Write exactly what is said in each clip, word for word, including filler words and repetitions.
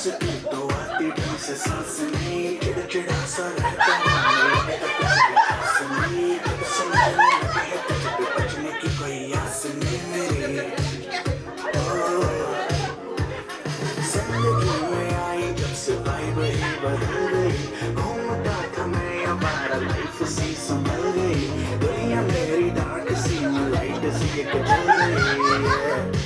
तो आती ढंग से सांस नहीं, चिड़चिड़ा सा रहता हूँ, मेरे तो कुछ भी खास नहीं, जब से मिलने लगे हैं तुझे, बचने की कोई आस नहीं मेरी। ओ, जिंदगी में आई जब से vibe ही बदल गई, घूमता था मैं आवारा, life सी संभल गई, दुनिया मेरी dark सी, मैं light सी एक जल गई।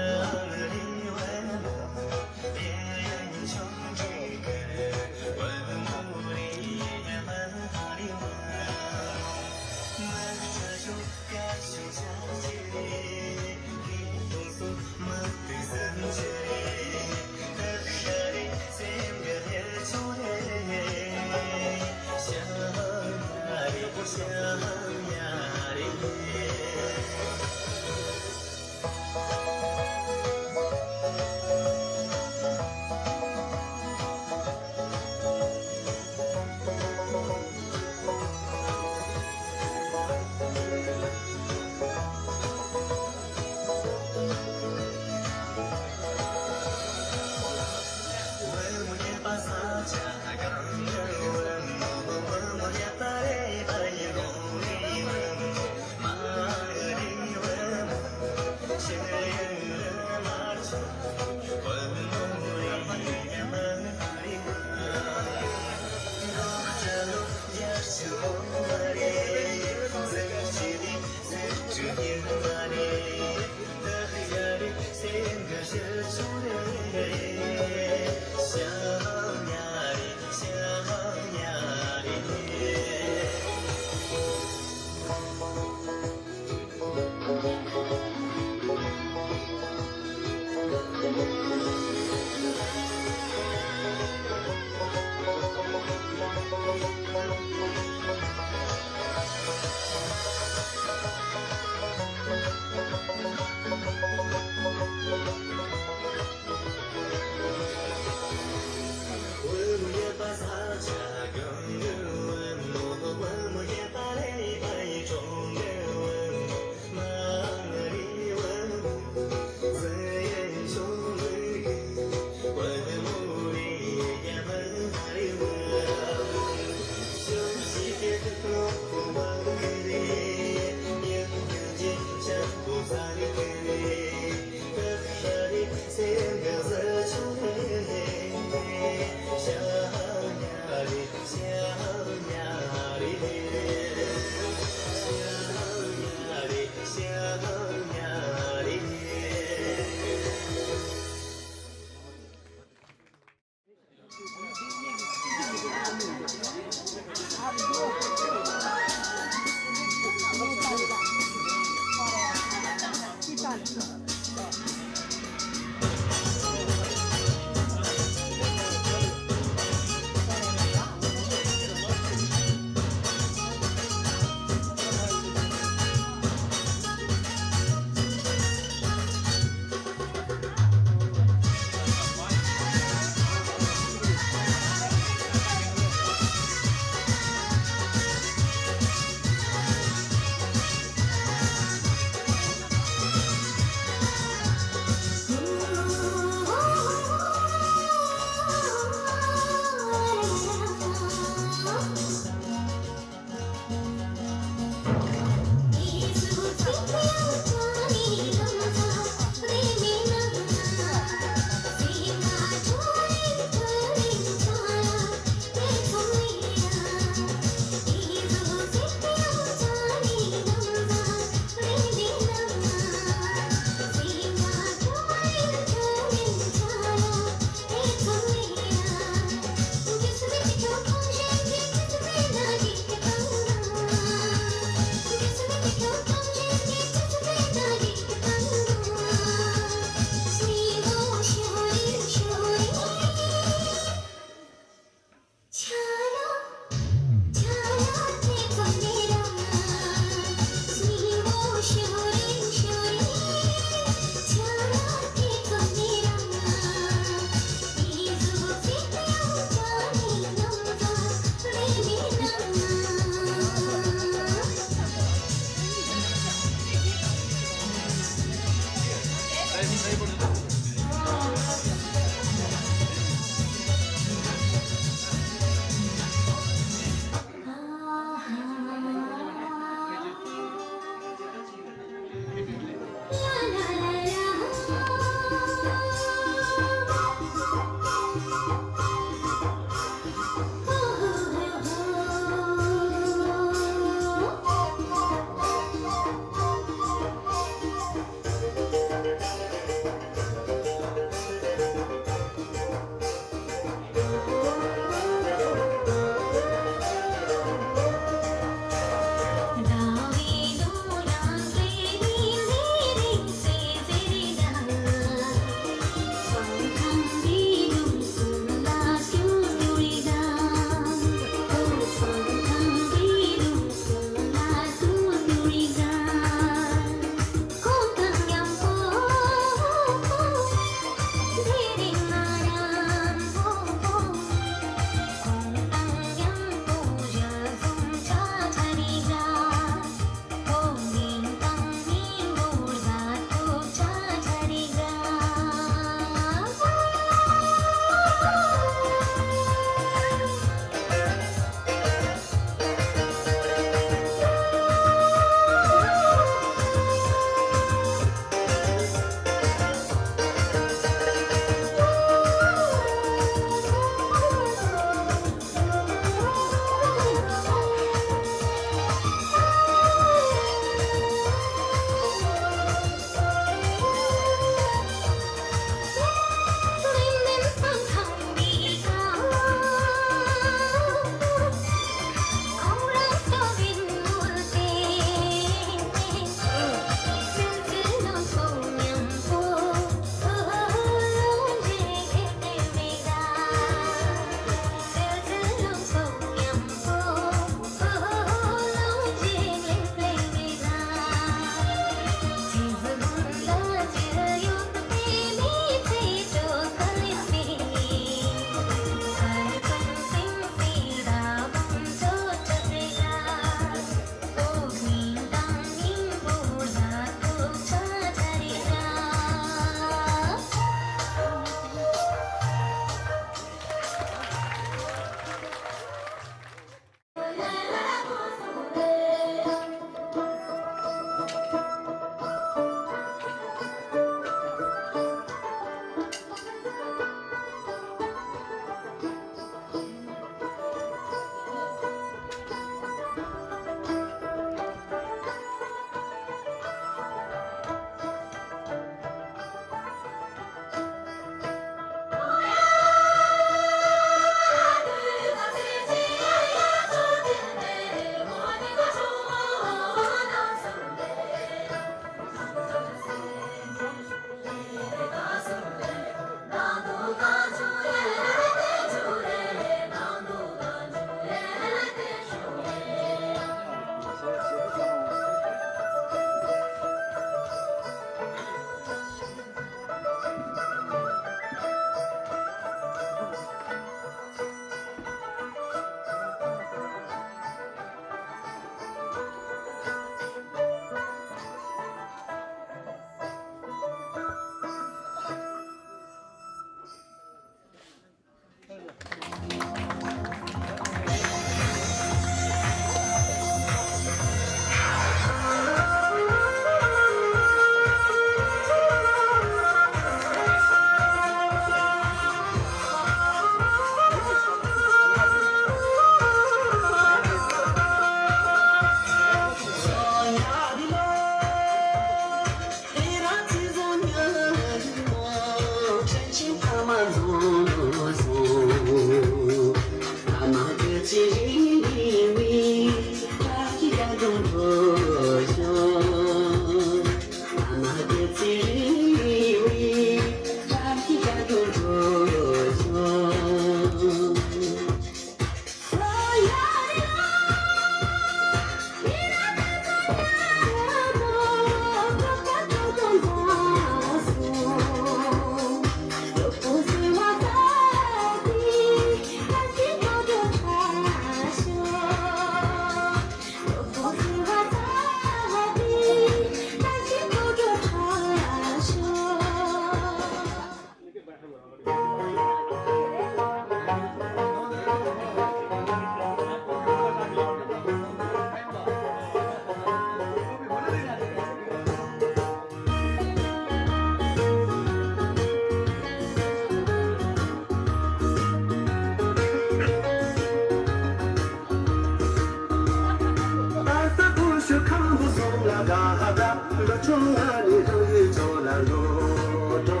ལོ་ཆུང་ང་ནི་རང་ཡུལ་ཕྱོགས་ལ་ལོག་འགྲོ།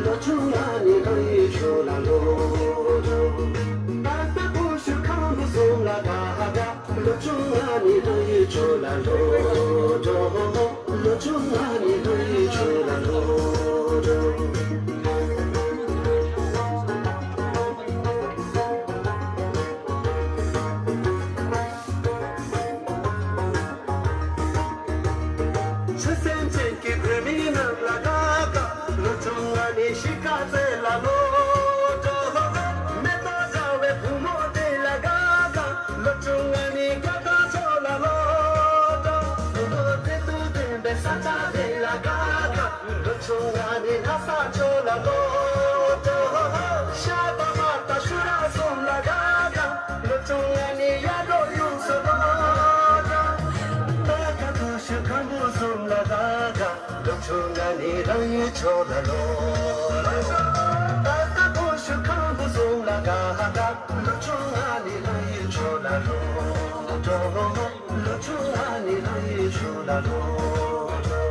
ལོ་ཆུང་ང་ནི་རང་ཡུལ་ཕྱོགས་ལ་ལོག་འགྲོ། ད་ལྟ་ཀུ་ཤུ་ཁམ་བུ་གསུམ་ལ་དགའ་དགའ། ལོ་ཆུང་ང་ནི་རང་ཡུལ་ཕྱོགས་ལ་ལོག་འགྲོ། ལོ་ཆུང་ང་ནི་རང་ཡུལ་ཕྱོགས་ལ་ལོག་འགྲོ། ཆུ་སེམས་ཅན་གྱི་བོད་མི་རྣམས་ལ་དགའ་དགའ། ལོ་ཆུང་ང་ནི་གཞིས་ཀ་རྩེ་ལ་ལོག་འགྲོ། མེ་ཏོག་འདྲ་བའི་བུ་མོ་དེ་ལ་དགའ་དགའ། ལོ་ཆུང་ང་ནི་རྒྱ་གར་ཕྱོགས་ལ་ལོག་འགྲོ། བུ་མོ་དེ་དུས་ལྡན་པའི་ས་ཆ་དེ་ལ་དགའ་དགའ། ལོ་ཆུང་ང་ནི་ལྷ་ས་ཕྱོགས་ལ་ལོག་འགྲོ། ཤ་དང་མར་དང་ཤུ་ར་གསུམ་ལ་དགའ་དགའ། ལོ་ཆུང་ང་ནི་གཡག་རོ་ཡུག་སོ་ལོ་ད་ཀ་ཀུ་ཤུ་ཁམ་བུ་གསུམ་ལ་དགའ་དགའ། ལོ་ཆུང་ང་ནི་རང་ཡུལ་ཕྱོགས་ལ་ལོག་ད་ཀ་ཀུ་ཤུ་ཁམ་བུ་གསུམ་ལ་དགའ་དགའ། ལོ་ཆུང་ང་ནི་རང་ཡུལ་ཕྱོགས་ལ་ལོག་འགྲོ། ལོ་ཆུང་ང་ནི་རང་ཡུལ་ཕྱོགས་ལ་ལོག་འགྲོ།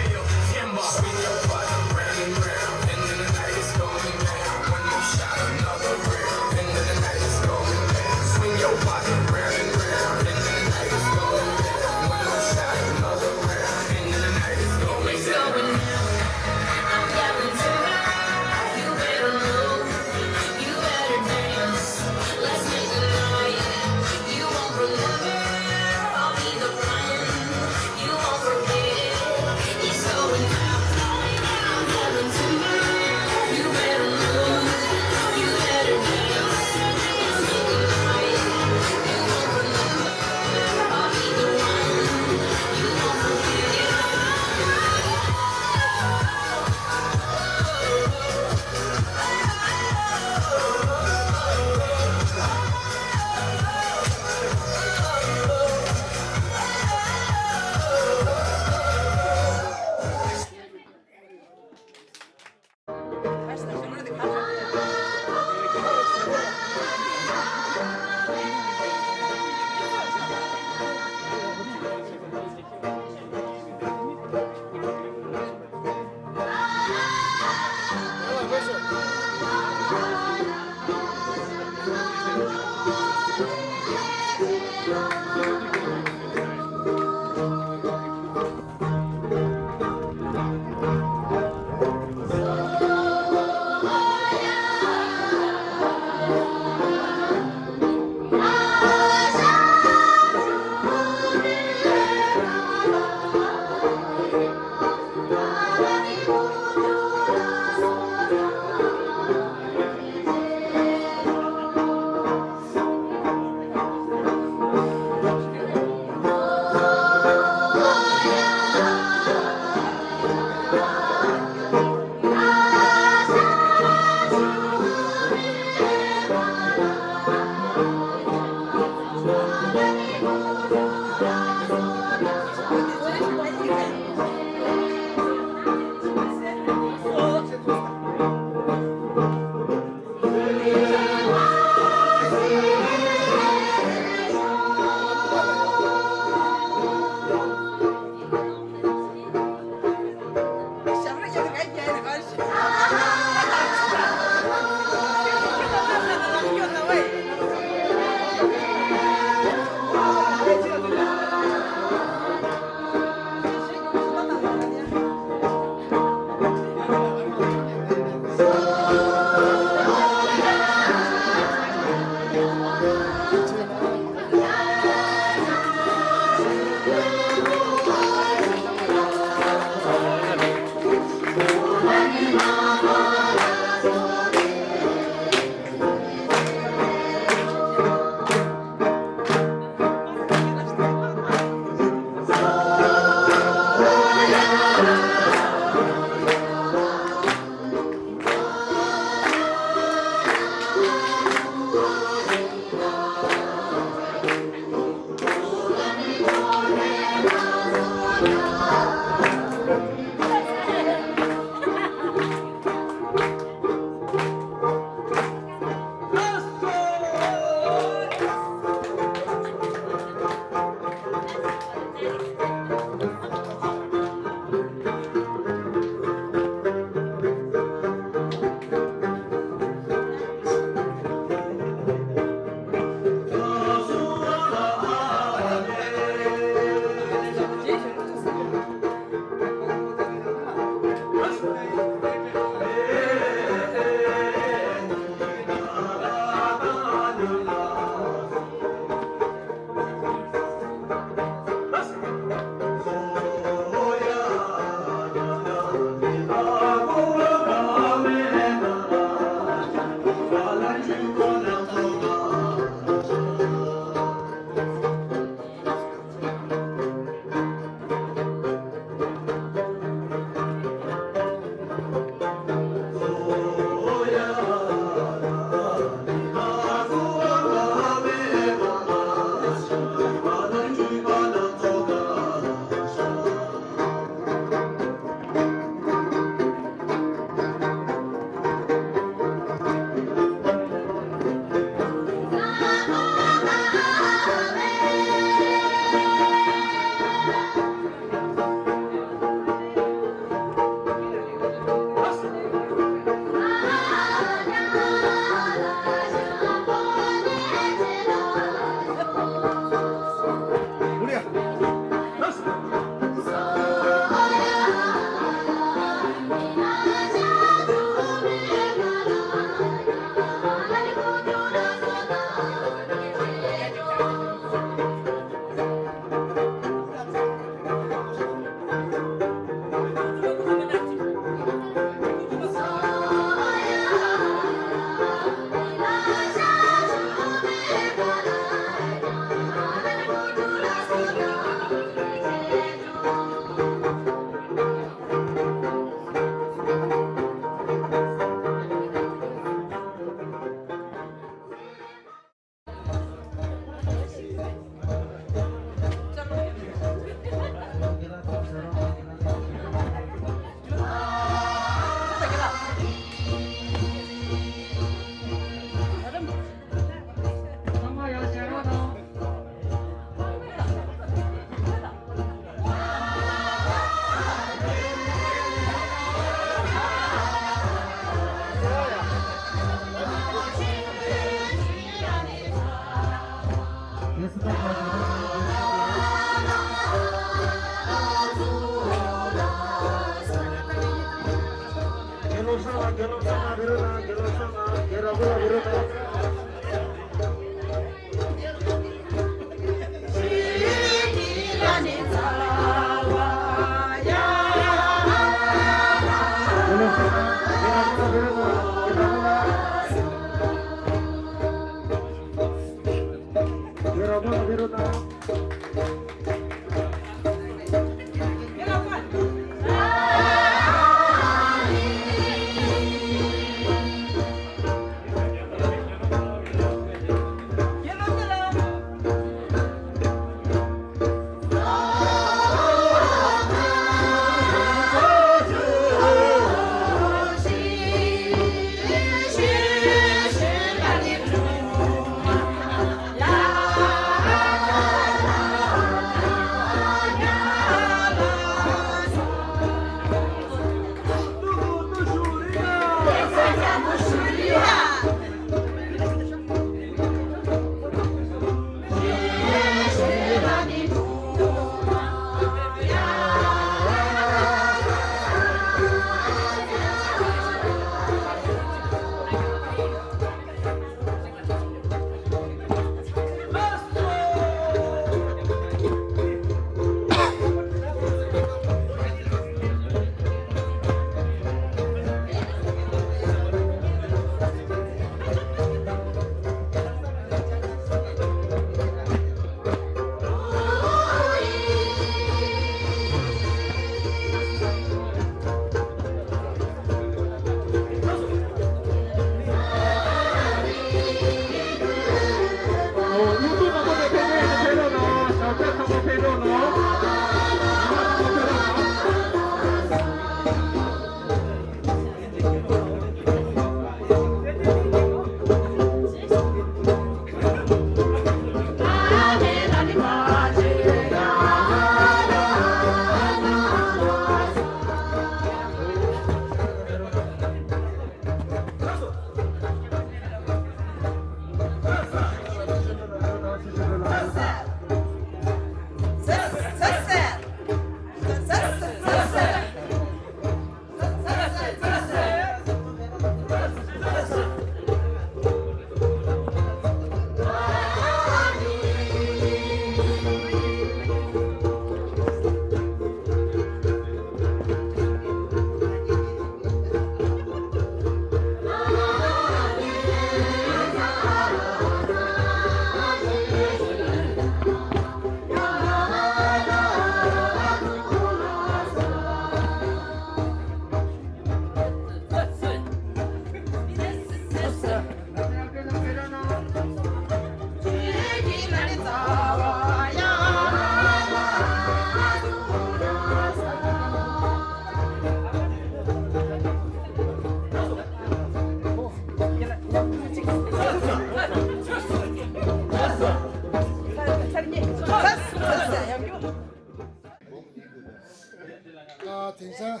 ཨ། དེང་སང་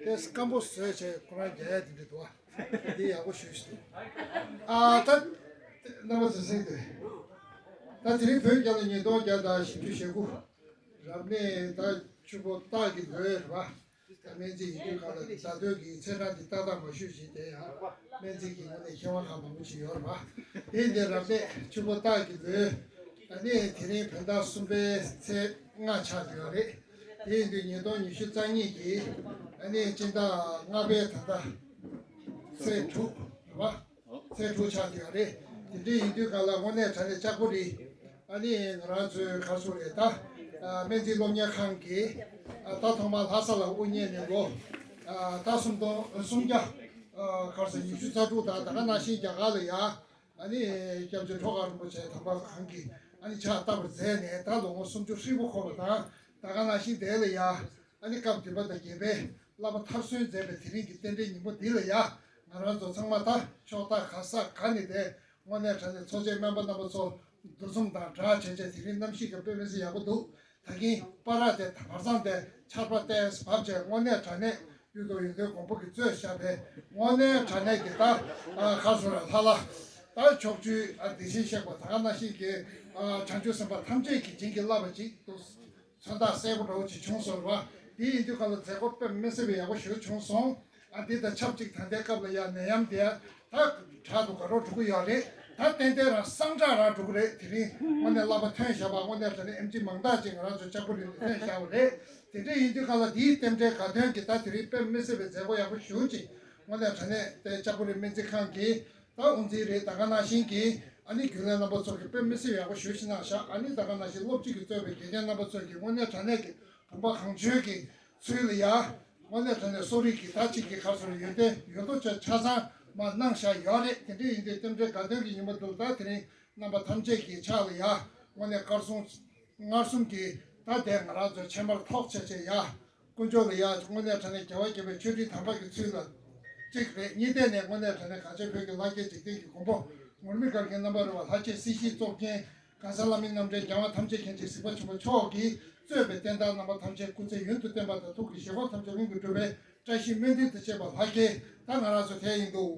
དེ་སྐམ་པོ་བཟོས་བྱས་ཁོ་རང་རྒྱག་ཡ་དེ་འདྲ་འདུག་ཨ། འདི་ཡག་པོ་ཞེ་པོ་ཞིག་འདུག་ཨ། ད་རྣམ་པ་ཚོས་གཟིགས་དེ། ད་དེ་རིང་བོད་རྒྱལ་ལོ་ཉིས་སྟོང་བརྒྱ་དང་བཞི་བཅུ་ཞེ་དགུ། རབ་གནས་ད་ཆུ་ཕོ་སྟག་གི་ལོའི་རེད་པ། ད་སྨན་རྩིས་ཡིན་དུས་ག་ལ་རེད། ད་ལྟོས་ཀྱི་ཚེས་གྲངས་འདི་ཏག་ཏག་མ་ཞུས་ཤིག་དེ་ཡང་སྨན་རྩིས་ཀྱི་ངོས་ནས་མཁས་དབང་ཁག་མང་པོ་ཅིག་ཡོད་རེད་པ། དེ་འདི་རབ་གནས་ཆུ་ཕོ་སྟག་གི་ལོའི། ཨ་ནི་དེ་རིང་བོད་ཟླ་གསུམ་པའི་ཚེས་ལྔ་ཆགས་བསྡད་ཡོད་རེད། དེ་ཡིན་དུས་ཉིས་སྟོང་ཉི་ཤུ་རྩ་གཉིས་ཀྱི་ཨ་ནི་སྤྱི་ཟླ་ལྔ་པའི་ད་ལྟ་ཚེས་དྲུག་རེད་པ། ཚེས་དྲུག་ཆགས་བསྡད་ཡོད་རེད། དེ་འདྲ་ཡིན་དུས་ག་ལ་དངོས་གནས་དྲང་གནས་ལྕགས་པོ་རེད། ཨ་ནི་ང་རང་ཚོའི་ག་རེ་ཟེར་དགོས་རེད། ད་སྨན་རྩིས་སློབ་གཉེར་ཁང་གིས་ད་ཐོག་མར་ལྷ་ས་ལ་དབུ་བརྙེས་ནས་ལོ་ད་སུམ་སྟོང་སུམ་བརྒྱ་ག་རེ་ཟེར་ཉི་ཤུ་རྩ་དྲུག་དང་ད་ག་ནང་བཞིན་རྒྱ་གར་ལ་ཡ། ཨ་ནི་སྐྱབས་རྗེ་གྲོགས་དཀར་རིན་པོ་ཆེ་དམ་པ་གང་གིས་ཨ་ནི་ཕྱག་བཏབ་པར་མཛད་ནས་ད་ལོ་ངོ་སུམ་ཅུ་ཧྲིལ་པོ་འཁོར་བ་དང་། ད་ག་ནང་བཞིན་དེ་ལ་ཡ་ཨ་ནི་སྐབས་བདུན་པ་དང་བརྒྱད་པའི་བསླབ་པ་མཐར་སོན་མཛད་པའི་དེ་རིང་གི་རྟེན་འབྲེལ་ཉིན་མོ་འདི་ལ་ཡ་ང་རང་ཚོ་ཚང་མ་ད་ཕྱོགས་མཐའ་ག་ས་ག་ནས་བསྡད། དངོས་གནས་དྲང་གནས་འཚོ་བྱེད་སྨན་པ་རྣམ་པ་ཚོ་འདུ་འཛོམས་དང་སྦྲགས་བྱས་བྱས་དེ་རིང་གནམ་གཤིས་ཀྱང་དཔེ་མི་སྲིད་ཡག་པོ་འདུག་ད་གིན་པ་ར་དེ་བར་མཚམས་དེ་ཆར་པ་ཏོག་ཙམ་བབས་བྱས་དངོས་གནས་དྲང་གནས་གཡུ་ཐོག་ཡོན་ཏན་མགོན་པོ་གིས་གཙོས་བཞག་པའི་དངོས་གནས་དྲང་གནས་ཀྱི་ད་ཨ་ཁ་སོ་ར་ལྷ་ལྷ་ད་ཕྱོགས་བཅུའི་ཨ་བདེ་ཆེན་གཤེགས་པ་ད་ག་ནང་བཞིན་གྱི་ཨ་བྱང་ཆུབ་སེམས་དཔའ་ཐམས་ཅད་ཀྱིས་བྱིན་གྱིས་བརླབས་པ་ཅིག་འདུག་མཚོན་རྟགས་གསལ་པོ་འདྲ་བོ་ཅིག་བྱུང་སོང་ར་བ། དེ་ཡིན་དུས་ག་ལ་མཛད་སྒོ་དཔེ་མི་སྲིད་པའི་ཡག་པོ་ཞེ་པོ་བྱུང་སོང་། ཨ་འདི་དང་ཆབས་ཅིག་ད་ལྟའི་སྐབས་ལ་ཡང་ནད་ཡམས་དེ་ད་དྲག་ཏུ་དགའ་རབ་འགྲོ་གི་ཡོད་རེད། ད་ཏན་ཏན་རང་སངས་དྲག་རང་འགྲོ་གི་རེད། དེ་རིང་དངོས་གནས་བསླབ་པ་ཐོན་བཞག་པ་དངོས་གནས་དྲང་གནས་ཨེམ་ཆི་མང་དག་ཅིག་ང་རང་ཚོ་ལྕགས་པོ་རི་ནས་ཐོན་བཞག་པ་རེད། དེ་འདྲ་ཡིན་དུས་ག་ལ་འདིའི་རྟེན་འབྲེལ་དགའ་སྟོན་གྱི་ད་དེ་རིང་དཔེ་མི་སྲིད་པའི་མཛད་སྒོ་ཡག་པོ་ཞེ་པོ་ཅིག་དངོས་གནས་དྲང་གནས་དེ་ལྕགས་པོ་རི་སྨན་རྩིས་ཁང་གི་ད་དབུ་འཛིན་རེད། ད་ག་ནང་བཞིན་གྱི་ཨ་ནི་རྒྱུན་ལས་རྣམ་པ་ཚོ་གིས་དཔེ་མི་སྲིད་ཡག་པོ་ཞེ་པོ་ཅིག་གནང་བཞག་ཨ་ནི་ད་ག་ནང་བཞིན་སློབ་སྤྱི་གིས་གཙོས་པའི་དགེ་རྒན་རྣམ་པ་ཚོ་གིས་དངོས་གནས་དྲང་གནས་ཀྱི་བུམ་པ་གང་བྱོའི་གི་ཚུལ་ལ་ཡ། དངོས་གནས་དྲང་གནས་གསོ་རིག་གི་ད་ཅིག་གི་ག་རེ་ཟེར་ཡོན་ཏན་ཡོད་དོ་ཅོག་ཆ་ཚང་མ་གནང་བཞག་ཡོད་རེད། དེ་འདྲ་ཡིན་དུས་རྟེན་འབྲེལ་དགའ་སྟོན་གྱི་ཉིན་མོ་འདིར་ད་དེ་རིང་རྣམ་པ་ཐམས་ཅད་ཀྱི་ཕྱག་ལ་ཡ། དངོས་གནས་དཀར་གསུམ་མངར་གསུམ་གྱི་ད་དེ་ང་རང་ཚོ་ཕྱེ་མར་ཐོགས་བྱས་བྱས་ཡ། དཀོན་མཆོག་ལ་ཡ། དངོས་གནས་དྲང་གནས་རྒྱལ་བ་དགྱེས་པའི་མཆོད་སྤྲིན་དམ་པ་གི་ཚུལ་ལ་གཅིག་རེད། གཉིས་ཐད་ནས་དངོས་གནས་དྲང་གནས་གངས་ཅན་བོད་ཀྱི་ལྷ་སྐལ་འཇིག་རྟེན་གྱི་མགོན་པོ་ངུར་སྨྲིག་གར་མཁན་རྣམ་པ་རེད་བ། ལྷ་རྗེ་སྲིད་ཞིའི་གཙུག་རྒྱན་གང་ཟག་བླ་མེད་རྣམ་འདྲེན་རྒྱལ་དབང་ཐམས་ཅད་མཁྱེན་ཅིང་གཟིགས་པ་ཆེན་པོ་མཆོག་གིས་གཙོས་པའི་བསྟན་བདག་རྣམ་པ་ཐམས་ཅད་སྐུ་ཚེ་ཡུན་དུ་བརྟན་པ་དང་ཐུགས་ཀྱི་བཞེད་དགོངས་ཐམས་ཅད་ལྷུན་གྱིས་གྲུབ་པའི་བཀྲ་ཤིས་སྨོན་འདུན་དང་བཅས་པ་ལྷ་སྐལ་ད་ང་རང་ཚོ་དེ་ཡིན་འདུག་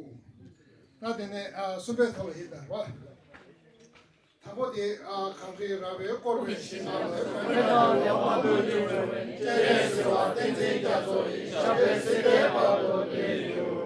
ད་དེ་ནས་ཨ་གསུམ་པའི་ཐོག་ལ་ཡིན་ད་རེད་བ། དང་པོ་དེ་ཨ་གངས་རི་ར་བས་བསྐོར་བའི་ཞིང་ཁམས་ལ། མེ་ཏོག་ལེགས་པར་འབུལ་གྱུར་ཅིག་ཅེས་གསོལ་བ་བསྟན་འཛིན་རྒྱ་མཚོ་ཡི། ཞབས་པད་སྲིད་མཐའི་བར་དུ་བརྟན་གྱུར།